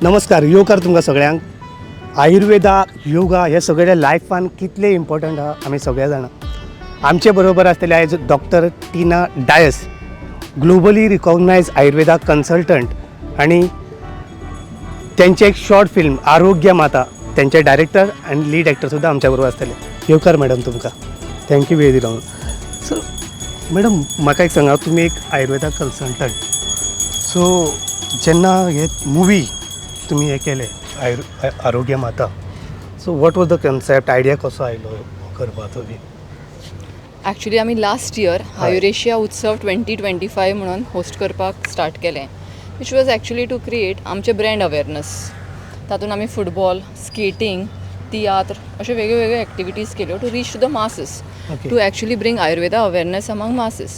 नमस्कार, येवकार तुमकां सगळ्यांक. आयुर्वेदा, योगा हे सगळे लायफान कितले इम्पॉर्टंट आहा, आमी सगळे जाणा. आमचे बरोबर आसतले आयज डॉक्टर टिना डायस, ग्लोबली रिकॉग्नायज आयुर्वेदा कन्सल्टंट आनी त्यांचे एक शॉर्ट फिल्म आरोग्य माता, त्यांचे डायरेक्टर आनी लीड एक्टर सुद्दां आमच्या बरोबर आसतले. येवकार मॅडम तुमकां, thank you वेळ दिलो म्हणून. सो मॅडम, म्हाका एक सांगा, तुमी एक आयुर्वेदा कन्सल्टंट, सो जेन्ना हे मुवी तुमी हे केले आरोग्य माता, so what was the concept, idea कसो आयलो करपाचो बी? एक्चुली आमी लास्ट इयर आयुरेशिया उत्सव 2025 म्हणून होस्ट करपाक स्टार्ट केलें, which was actually to create आमचें ब्रँड अवेरनस. तातूंत आमी फुटबॉल, स्केटींग, तियात्र अश्यो वेगळ्यो वेगळ्यो एक्टिविटीज केल्यो to reach to the masses, to actually bring Ayurveda awareness among masses.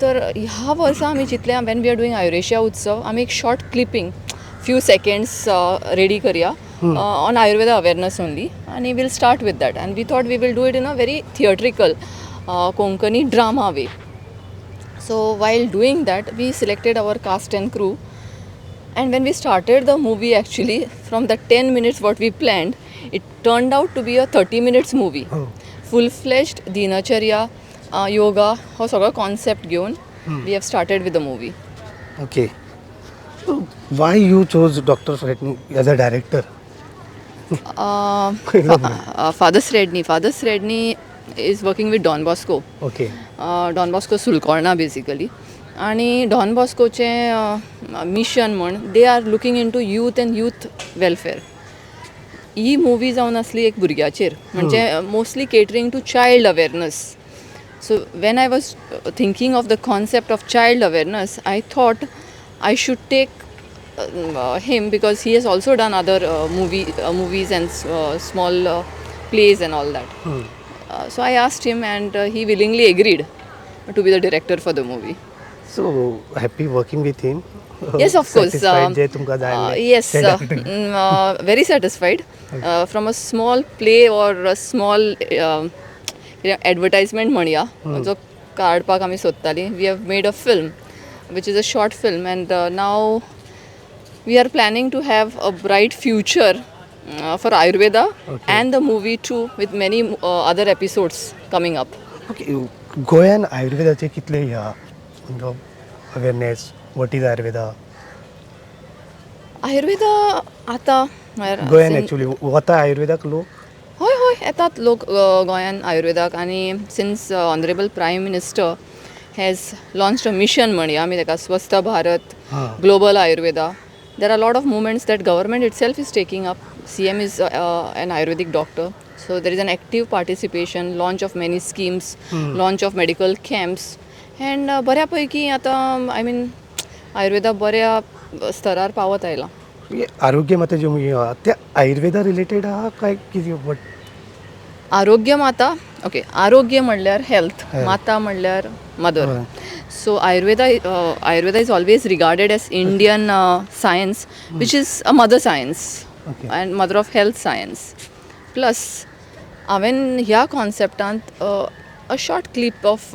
तर ह्या वर्सा आमी चिंतलें, when we are doing आयुरेशिया उत्सव, आमी एक short clipping, few seconds ready करया on Ayurveda awareness only आनी we'll start with that, and we thought we will do it in a very theatrical Konkani drama way. So while doing that, we selected our cast and crew, and when we started the movie, actually from the 10 minutes what we planned, it turned out to be a 30 minutes movie. हो. फुल fledged दिनचर्या, योगा हो सगळो concept घेवन we have started with the movie. Okay, why you chose Doctor Sredni as a director? Father Sredni is working with Don Bosco. Don Bosco Sulcorna basically. आनी don बॉस्कोचें mission म्हण they are looking into youth and youth welfare. He movie जावन आसली एक भुरग्याचेर, म्हणजे mostly catering to child awareness. So when I was thinking of the concept of child awareness, I thought I should take him because he has also done other movies and small plays and all that. So I asked him and he willingly agreed to be the director for the movie. So happy working with him? Yes, of course. जे तुमकां जाय Yes, very satisfied. From a small play or a small advertisement म्हणया, जो काडपाक आमी सोदताली, we have made a film which is a short film, and now we are planning to have a bright future for Ayurveda and the movie too, with many other episodes coming up. Okay, गोंयान आयुर्वेदाचे कितले ह्या awareness, what is Ayurveda? Ayurveda आतां म्हळ्यार गोंयान actually वता आयुर्वेदाक लोक? हय, येतात लोक गोंयान आयुर्वेदाक आनी since Honourable Prime Minister has launch a mission म्हणया आमी ताका, स्वस्थ Bharat, global Ayurveda, there are lot of movements that government itself is taking up. CM is an Ayurvedic doctor, so there is an active participation, launch of many schemes, launch of medical camps, and बऱ्या पैकी आतां, I mean, Ayurveda बऱ्या स्तरार पावत आयला. आरोग्य माता जी movie आहा, ते आयुर्वेदा रिलेटेड आहा काय कितें, what? आरोग्य माता, ओके, आरोग्य म्हणल्यार हेल्थ. Health. माता म्हणल्यार mother. So Ayurveda is always regarded as Indian science which is a mother science and mother of health science. Plus हांवें ह्या कॉन्सेप्टांत a short clip of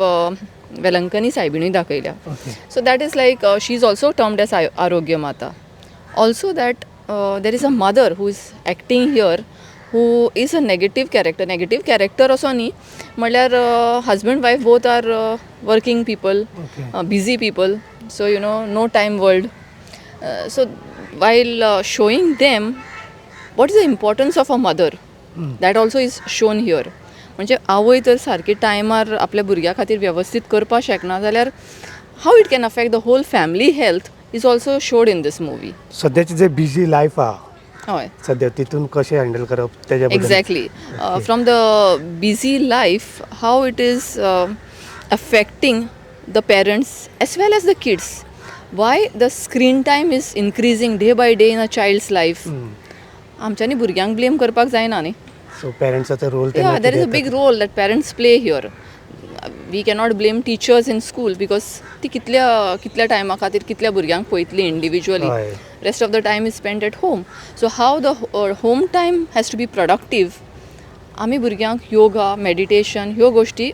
Velankanni सायबिणूय दाखयल्या. So that is like she is also termed as Arogya Mata. Also that there is a mother who is acting here, who is a negative character. Negative character असो न्ही, म्हणल्यार husband, wife both are working people, busy people, so no time world. So while showing them what is the importance of a mother, that also is shown here. म्हणजे आवय जर सारकी टायमार आपल्या भुरग्या खातीर वेवस्थीत करपाक शकना जाल्यार how it can affect the whole family health is also showed in this movie. सद्याचे जे बिजी लायफ आहा सद्या, तितून कशें हँडल करप तेज्या बद्दल? Exactly, from the busy life, how it is affecting the parents as well as the kids, why the screen time is increasing day by day in a child's life. आमच्यांनी भुरग्यांक blame करपाक जायना न्ही. So पेरंट्साचो role? Yeah, there is a big role that parents play here. We cannot blame teachers in school because ती कितल्या कितल्या टायमा खातीर कितल्या भुरग्यांक पळयतली individually? Rest of the time is spent at home, so how the home time has to be productive. आमी भुरग्यांक yoga, meditation ह्यो गोश्टी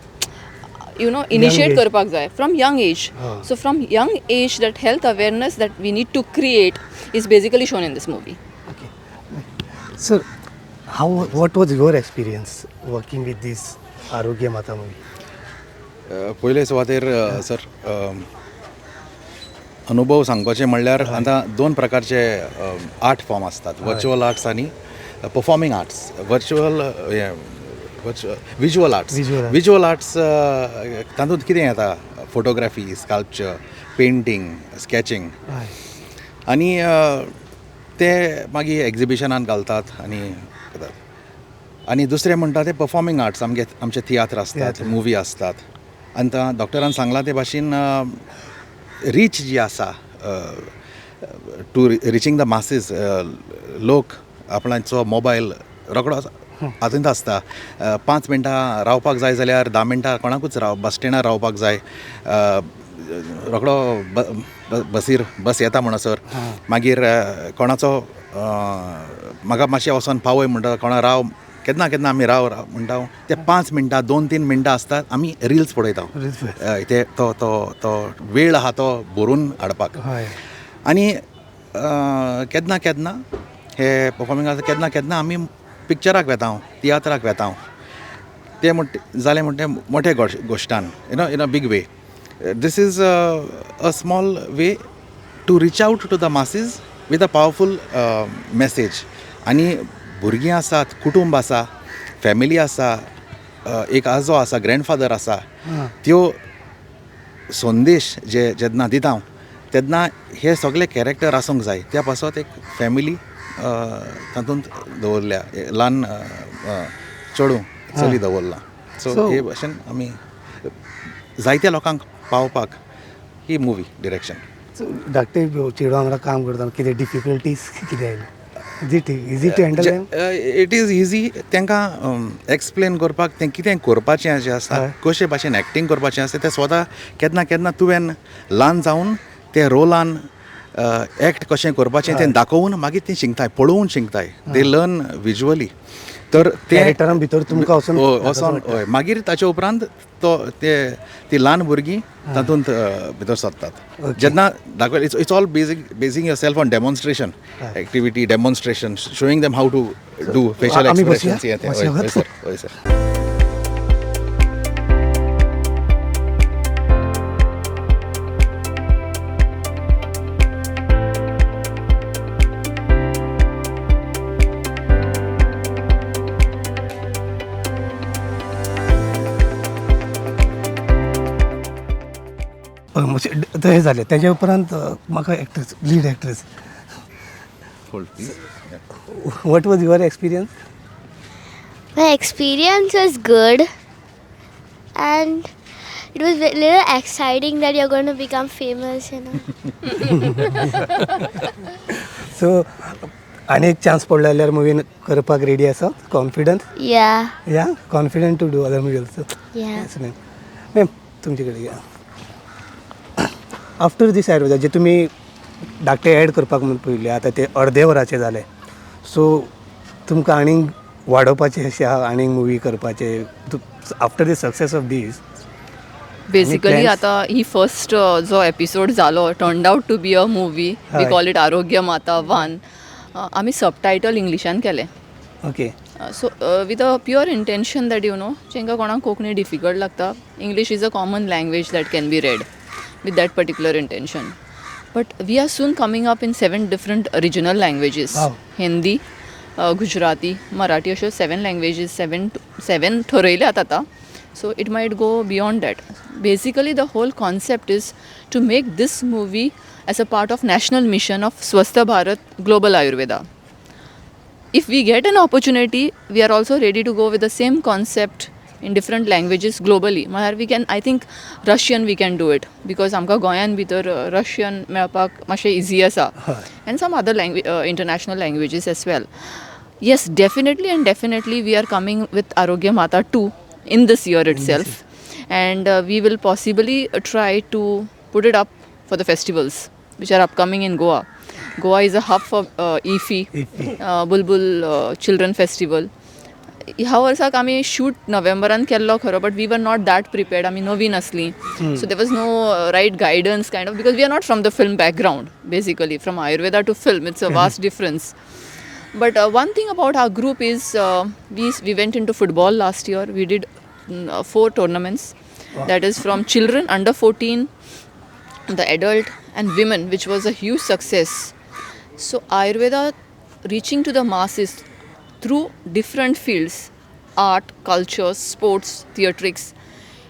you know initiate age. करपाक जाय from young age. Ah. So from young age that health awareness that we need to create is basically shown in this movie. Okay. Sir, how what was your experience working with this Arogya Mata movie? पयले सुवातेर sir, अनुभव सांगपाचें म्हणल्यार आतां दोन प्रकारचे art form आसतात, virtual arts आनी परफॉर्मींग आर्ट्स. वर्च्युअल हें visual arts. Visual arts. Visual arts तातूंत कितें येता? Photography, sculpture, painting, snatching. आनी ते मागीर एग्जिबिशनान घालतात आनी करतात. आनी दुसरें म्हणटा ते परफॉर्मींग आर्ट्स, आमगे आमचे तियात्र आसतात, तियात्र. मुवी आसतात. आनी आतां डॉक्टरान सांगलां ते भाशेन रीच जी आसा टू रिचींग the masses, लोक आपणाचो मोबायल रोकडो हातूंत आसता. 5 मिनटां रावपाक जाय जाल्यार 10 मिनटां कोणाकूच राव बस स्टँडार रावपाक जाय, रोकडो बसीर बस येता म्हणसर. मागीर कोणाचो म्हाका मातशें वचोन पावय म्हणटा, कोणा राव, केन्ना केन्ना आमी राव राव म्हणटा, ते 5 मिनटां 2-3 मिनटां आसतात, आमी रिल्स पळयता. Reels पळयता. ते तो तो तो वेळ आहा तो भरून हाडपाक. आनी केन्ना केन्ना हे परफॉर्मिंग आसा, केन्ना केन्ना आमी पिक्चराक वेता, तियात्राक वेता, ते म्हणटे जालें म्हणटे मोठे गोश्टान, in a big way. This is a small way to reach out to the masses with a powerful message. आनी भुरगीं आसात, कुटुंब आसा, फॅमिली आसा, एक आजो आसा, ग्रँडफादर आसा, त्यो संदेश जे जेन्ना दिता हांव तेन्ना हे सगळे कॅरेक्टर आसूंक जाय. त्या पासत एक फॅमिली तातूंत दवरल्या, ल्हान चेडूं चली दवरलां. सो हे भाशेन आमी जायत्या लोकांक पावपाक ही मुवी डिरेक्शन. सो धाकटे चेडवा वांगडा काम करतना कितें डिफिकल्टीज कितें आयली? Is it easy to handle them? It is easy. तांकां एक्सप्लेन करपाक तें कितें करपाचें जें आसा, कशे भाशेन एक्टींग करपाचें आसा, तें स्वता केन्ना केन्ना तुवें ल्हान जावन ते रोलान एक्ट कशें करपाचें तें दाखोवन मागीर तीं शिकताय, पळोवन शिकताय. They learn visually. तर ते कॅरेक्टरान भितर तुमकां वचून वचोन, हय, मागीर ताचे उपरांत तो ते ती ल्हान भुरगीं तातूंत भितर सरतात जेन्ना दाखय. It's all basic basing yourself on demonstration, activity, demonstration, showing them how to do facial आमी बसया? एक्सप्रेशन्स. बसया? हय सर, हय सर. मातशें हें जालें तेज्या उपरांत म्हाका actress, lead actress, Hold, please. What was your experience? My experience was good, and it was a little exciting that you're going to become famous. So आनी एक चान्स पडलो जाल्यार मुवीन करपाक रेडी आसा? Confident? Yeah, yeah, confident to do other movie also? Yeah. Yes ma'am. Ma'am, तुमचे कडेन या. आफ्टर दीस आयुर्वेदा जे तुमी धाकटे एड करपाक म्हणून पळयल्ले, आतां ते अर्दे वराचे जाले, सो तुमकां आनीक वाडोवपाचें अशें आहा, आनीक मुवी करपाचे after the success of this? Basically plans? आता ही फर्स्ट जो एपिसोड जालो turned out to be a movie. We call it Arogya Mata 1. आमी सबटायटल इंग्लिशान केलें. So with a pure intention that जेंकां कोणाक कोंकणी डिफिकल्ट लागता, English is a common language that can be read, with that particular intention. But we are soon coming up in seven different regional languages. Hindi, Gujarati, Marathi, अश्यो seven languages, seven seven ठरयल्यात आतां. So it might go beyond that. Basically the whole concept is to make this movie as a part of national mission of Swasth Bharat Global Ayurveda. If we get an opportunity, we are also ready to go with the same concept in different languages globally. म्हळ्यार we can, I think Russian we can do it, because आमकां गोंयान भितर Russian मेळपाक मातशें easy आसा, and some other international languages as well. Yes, definitely, and definitely we are coming with Arogya Mata 2 in this year itself, and we will possibly try to put it up for the festivals which are upcoming in Goa. Goa is a hub for IFFI, IFFI. Bulbul Children Festival. ह्या वर्साक आमी shoot नोव्हेंबरान केल्लो खरो, but we were not that prepared. आमी नवीन आसली, so there was no right guidance kind of, because we are not from the film background. Basically from Ayurveda to film it's a vast difference. But one thing about our group is we went into football last year. We did 4 tournaments. Wow. That is from children under 14, the adult and women, which was a huge success. So Ayurveda reaching to the masses through different fields, art, culture, sports, theatrics,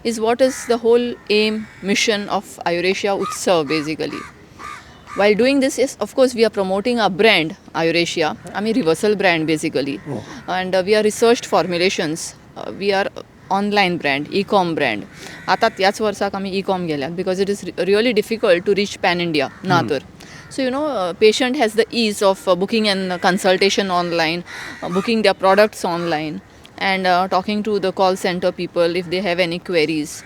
is what is the whole aim, mission of Ayurashya Utsav basically. While doing this, yes, of course, we are promoting our brand, Ayurashya. I mean, reversal brand basically. Oh. And we are researched formulations. We are online brand, e-com brand. आता त्याच वर्साक आमी e-com गेल्यात because it is really difficult to reach pan India ना तर. So you know, patient has the ease of booking and consultation online, booking their products online, and talking to the call center people if they have any queries.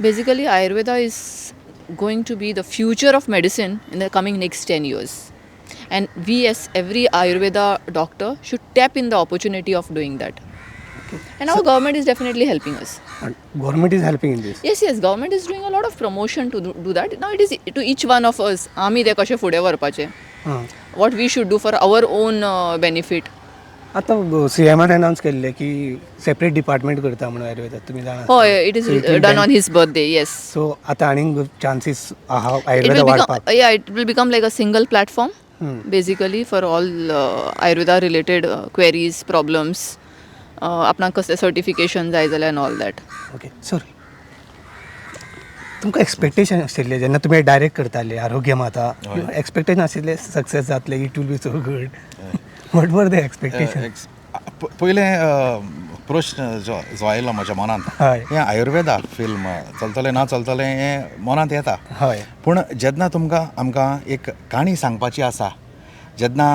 Basically, Ayurveda is going to be the future of medicine in the coming next 10 years. And we as every Ayurveda doctor should tap in the opportunity of doing that. Okay. And our government is definitely helping us. And government is helping in this? Yes, yes, government is doing a lot of promotion to do that. Now it is to each one of us. आमी ते कशे फुडें व्हरपाचें. What we should do for our own benefit. आतां C एमान announce केल्लें की separate department करता म्हणून आयुर्वेदात, तुमी जाणा. हय, it is So it will done on his birthday, yes. So आतां आनीक चान्सीस आहा It Ayurveda will become, वाडपाक. yeah, it will become like a single platform basically for all Ayurveda related queries, problems, आपणाक कसलें certification जाय जाल्यार and all that. Okay sir, तुमकां expectation आशिल्लें जेन्ना तुमी डायरेक्ट करताले आरोग्य माता, एक्सपेक्टेशन आशिल्लें सक्सेस जातलें, it will be so good? What were the expectation? पयलें प्रश्न जो आयलो म्हज्या मनांत, हें आयुर्वेदा फिल्म चलतलें ना चलतलें हें मनांत येता. पूण जेन्ना तुमकां आमकां एक काणी सांगपाची आसा, जेन्ना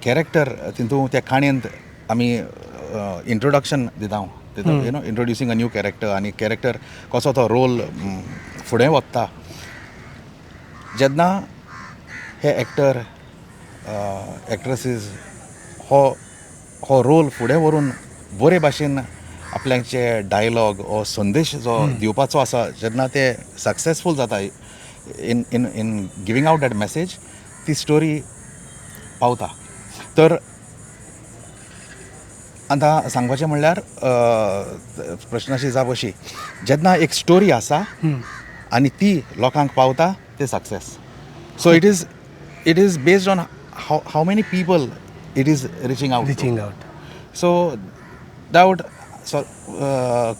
कॅरेक्टर तितून त्या काणयेंत आमी इंट्रोडक्शन दिता, you know, introducing a new character आनी कॅरेक्टर कसो तो रोल फुडें वता, जेन्ना हे एक्टर एक्ट्रसीज हो रोल फुडें व्हरून बरे भाशेन आपल्याचे डायलॉग हो संदेश जो दिवपाचो आसा, जेन्ना ते सक्सेसफूल जाता in in in giving out that message, ती स्टोरी पावता. तर आतां सांगपाचें म्हणल्यार प्रश्नाची जाप अशी, जेन्ना एक स्टोरी आसा आनी ती लोकांक पावता, ते success. So it is based on how many people it is reaching out. Reaching out. So doubt, so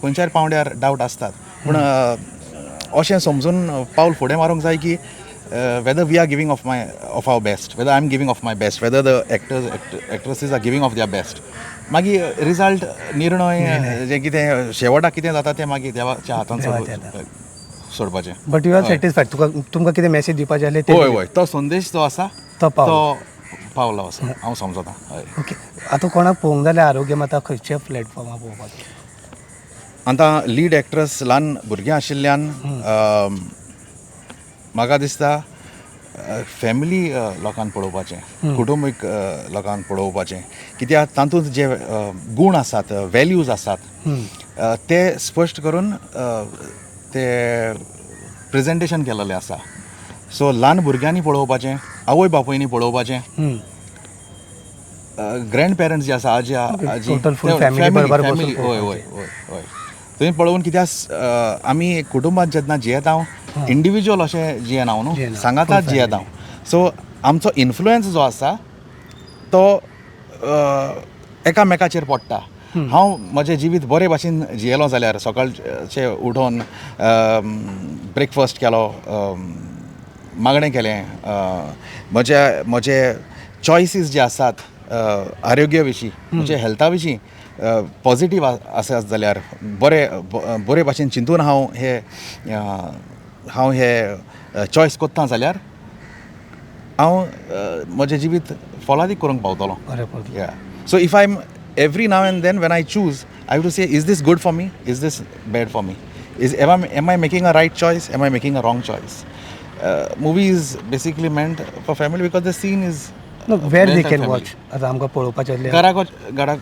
खंयच्याय पावंड्यार डावट आसतात, पूण अशें समजून पावल फुडें मारूंक जाय की whether we are giving of our best, whether I am giving of my best, whether the actors actresses are giving of their best. मागीर रिजल्ट निर्णय जें कितें शेवटाक कितें जाता तें मागीर देवाच्या हातान सोडपाचें. But you are satisfied? तुका तुमकां कितें मॅसेज दिवपाचें आसलें? हय हय, तो संदेश जो आसा तो पावलो असो हांव समजता. हय. ओके, आतां कोणाक पळोवंक जाल्यार आरोग्य माता खंयच्या प्लॅटफॉर्मार पळोवपाचें? आतां लीड एक्ट्रस ल्हान भुरगें आशिल्ल्यान म्हाका दिसता फॅमिली लोकांक पळोवपाचें, कुटुंबीक लोकांक पळोवपाचें, कित्याक तातूंत जे गूण आसात, वेल्यूज आसात, ते स्पश्ट करून ते प्रेजेंटेशन केलेलें आसा. सो ल्हान भुरग्यांनी पळोवपाचें, आवय बापूयनी पळोवपाचें, ग्रँड पेरंट्स जे आसा, आजी आजी, फॅमिली, हय हय हय हय, थंय पळोवन, कित्याक आमी कुटुंबांत जेन्ना जियेता, इंडिविज्युअल अशें जियेना न्हू, सांगाताच जियेता. सो आमचो इन्फ्लुयन्स जो आसा तो एकामेकाचेर पडटा. हांव म्हजें जिवीत बरे भाशेन जियेलो जाल्यार, सकाळचें उठोन ब्रेकफास्ट केलो, मागणें केलें, म्हजे चॉयसीस जे आसात आरोग्य विशीं, म्हजे हेल्था विशीं पॉजिटीव आसात जाल्यार, बरे बरे भाशेन चिंतून हांव हे चॉयस करता जाल्यार हांव म्हजें जिवीत फलादीक करूंक पावतलो. Yeah. So if I am every now and then when I choose, I have to say, is this good for me? Is this bad for me? Am I making a right choice? Am I making a wrong choice? Movie is basically meant for family because the scene is No, where they can watch? आतां आमकां पळोवपाचें आसल्यार घराक घरा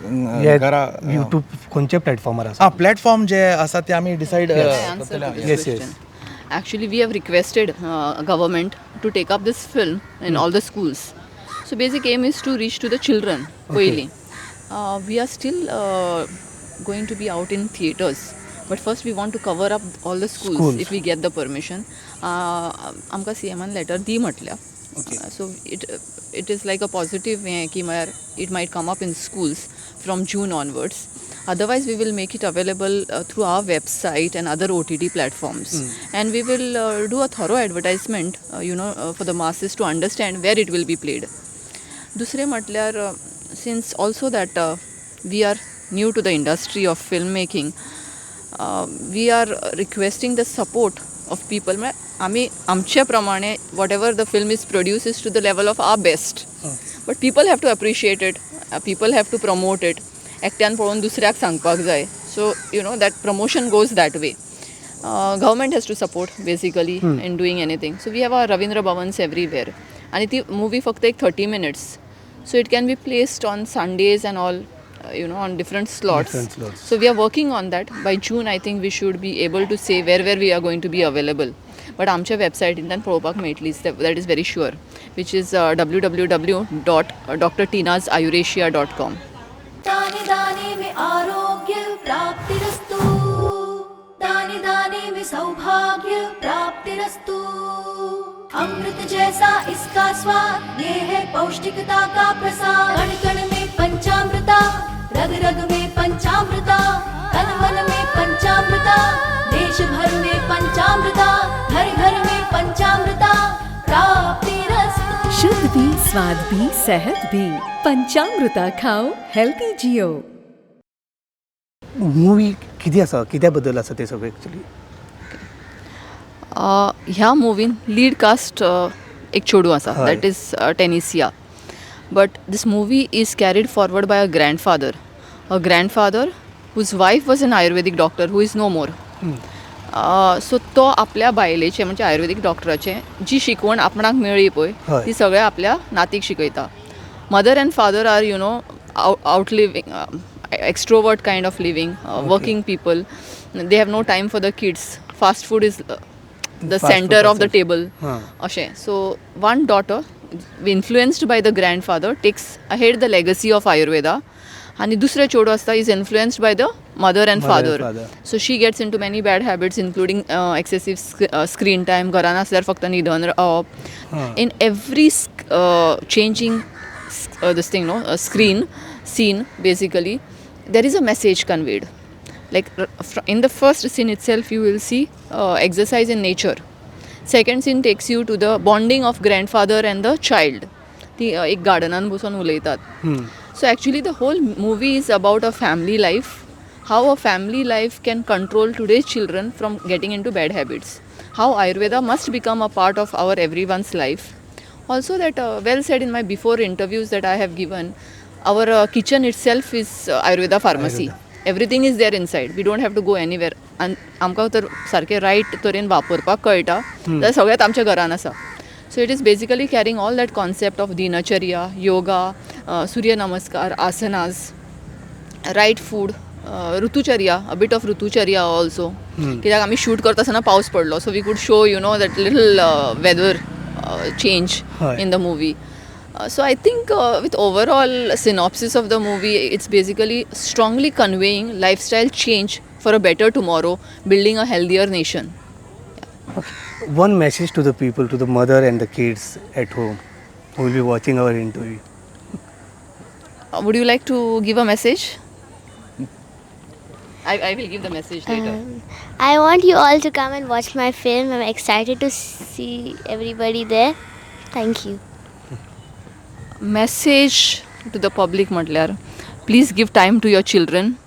हे घरा YouTube खंयचे प्लॅटफॉर्मार आसा? आं, प्लॅटफॉर्म जे आसा ते आमी decide. Can I answer to this Yes, question? Yes. Actually, we have requested government to take up this film in all the schools. So basic aim is to reach to the children. पयलीं. We are still going to be out in theaters. But first we want to cover up all the schools, Schools. If we get the permission. आमकां C एमान letter दी म्हटल्या. Okay. So it is like a positive हें की म्हळ्यार it might come up in schools from June onwards. Otherwise, we will make it available through our website and other OTT platforms, and we will do a thorough advertisement, for the masses to understand where it will be played. दुसरें म्हटल्यार, since also that we are new to the industry of film making, we are requesting the support of people. म्हळ्यार आमी आमचे प्रमाणे whatever the film is produce is to the level of our best, but people have to appreciate it, people have to promote it. एकट्यान पळोवन दुसऱ्याक सांगपाक जाय, so that promotion goes that way. Government has to support basically in doing anything. So we have our Ravindra Bhavans everywhere आनी ती movie फक्त एक 30 minutes, so it can be placed on Sundays and all, on different slots. Different slots. So we are working on that. By June, I think we should be able to say where we are going to be available. But आमच्या वेबसायटींतल्यान पळोवपाक मेळटली, that is very sure, which is www.drtinasayurasia.com. दाने दाने में आरोग्य प्राप्तिरस्तु, दाने दाने में सौभाग्य प्राप्तिरस्तु। अमृत जैसा इसका स्वाद, ये है पौष्टिकता का प्रसाद। कण कण में पंचामृता, रग रग में पंचामृता, तन मन में पंचामृता, देश भर में पंचामृता, घर घर में पंचामृता प्राप्तिरस्तु। शुद्ध भी, स्वाद भी, सेहत भी। पंचामृता खाओ, हेल्दी जियो। मुवी कितें आसा, कित्या बद्दल आसा तें सगळें एक्चुली? ह्या मुवीन लीड कास्ट एक चेडूं आसा, हय. That is Tenisia, but this movie is carried forward by a grandfather, a grandfather whose wife was an Ayurvedic doctor who is no more. So तो आपल्या बायलेचे, म्हणजे आयुर्वेदीक डॉक्टराचे, जी शिकवण आपणाक मेळ्ळी पळय, हय. ती सगळ्या आपल्या नातीक शिकयता. Mother and father are out living, extrovert kind of living, working people. They have no time for the kids. Fast food is the Fast food center of the consumption. Table. हां. अशें. So one daughter, influenced by the grandfather, takes ahead the legacy of Ayurveda आनी दुसरें चेडूं आसता is influenced by the mother and Mother and father. Father. So she gets into many bad habits, including excessive screen time, घरान आसल्यार फक्त न्हिदोन रावप. हां. In every changing this thing, no, screen scene, basically there is a message conveyed. Like in the first scene itself you will see exercise in nature. Second scene takes you to the bonding of grandfather and the child. ती एक गार्डनान बसून उलयतात. So actually the whole movie is about a family life, how a family life can control today's children from getting into bad habits, how Ayurveda must become a part of our everyone's life. Also that, well said in my before interviews that I have given, our kitchen itself is Ayurveda pharmacy. Everything is there inside, we don't have to go anywhere. आनी आमकां तर सारकें right तरेन वापरपाक कळटा जाल्यार सगळेंच आमच्या घरान आसा. So it is basically carrying all that concept of dinacharya, yoga, Surya Namaskar, asanas, right food, rutucharya, a bit of rutucharya also, कित्याक आमी शूट करता आसतना पावस पडलो, so we could show that little weather change हय. In the movie. So I think with overall synopsis of the movie, it's basically strongly conveying lifestyle change for a better tomorrow, building a healthier nation. One message to the people, to the mother and the kids at home who will be watching our interview. Would you like to give a message? I will give the message later. I want you all to come and watch my film. I'm excited to see everybody there. Thank you. Message to the public म्हटल्यार, please give time to your children.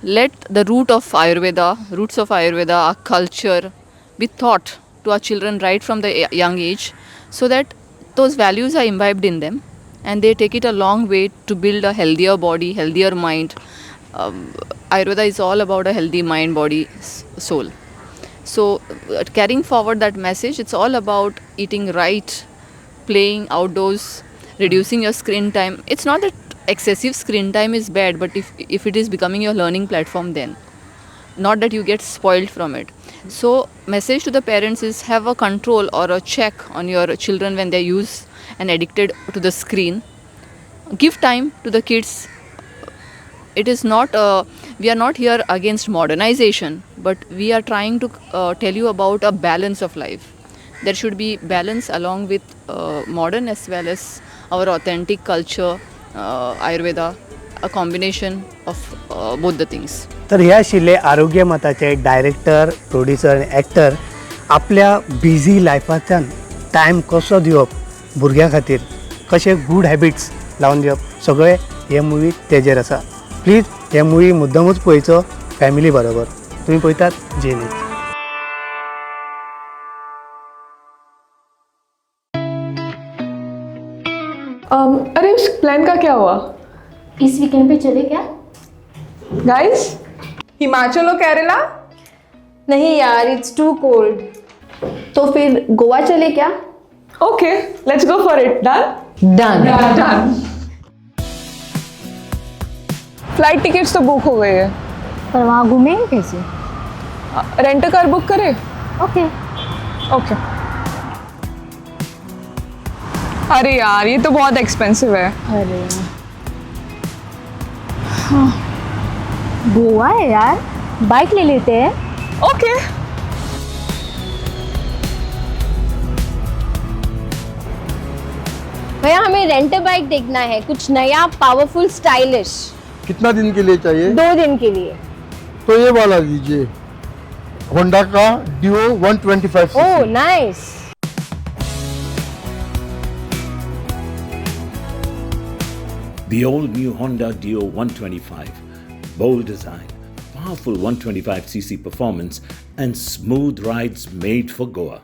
Let the root of Ayurveda, roots of Ayurveda, our culture be taught to our children right from the young age, so that those values are imbibed in them and they take it a long way to build a healthier body, healthier mind. Ayurveda is all about a healthy mind, body, soul. So, carrying forward that message, it's all about eating right, playing outdoors, Reducing your screen time. It's not that excessive screen time is bad, but if it is becoming your learning platform, then not that you get spoiled from it. So message to the parents is, have a control or a check on your children when they use and addicted to the screen. Give time to the kids. It is not, we are not here against modernization, but we are trying to tell you about a balance of life. There should be balance along with modern as well as our authentic culture, Ayurveda, a combination of both the things. तर हे आशिल्ले आरोग्य मताचे director, producer आनी actor आपल्या busy लायफांतल्यान time कसो दिवप भुरग्यां खातीर, कशे गूड हॅबिट्स लावन दिवप, सगळे हे मुवी तेजेर आसा. प्लीज हे मुवी मुद्दमूच पळयचो फॅमिली बरोबर. तुमी पळयतात जे न्यूज. अरे उस प्लान का क्या हुआ? इस वीकेंड पे चले क्या? गाइस, हिमाचल और केरला? नहीं यार, it's to cold. तो फिर गोवा चले क्या? Okay, let's go for it. Done? Done. Done. Flight tickets तो बुक हो गई है, पर वहाँ घूमेंगे कैसे? रेंट कार बुक करे? ओके. ओके. अरे यार, ये तो बहुत एक्सपेंसिव है. अरे हाँ, गोवा है यार, बाइक ले लेते हैं. ओके. भैया, हमें रेंट बाइक देखना है, कुछ नया, पावरफुल, स्टाइलिश. कितना दिन के लिए चाहिए? 2 दिन के लिए. तो ये वाला लीजिए, होंडा का डिओ 125. ओह nice. The all-new Honda Dio 125. Bold design, powerful 125cc performance and smooth rides made for Goa.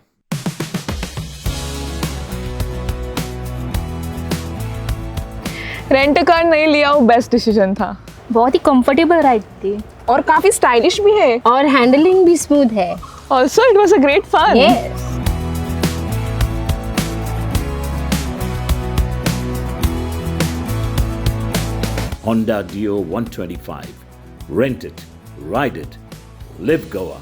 Rent car नहीं लिया, वो बेस्ट डिसीजन था. बहुत ही कंफर्टेबल राइड थी और काफी स्टाइलिश भी है और हैंडलिंग भी स्मूथ है. Also it was a great fun. Yes. Honda Dio 125. Rent it, ride it, live Goa.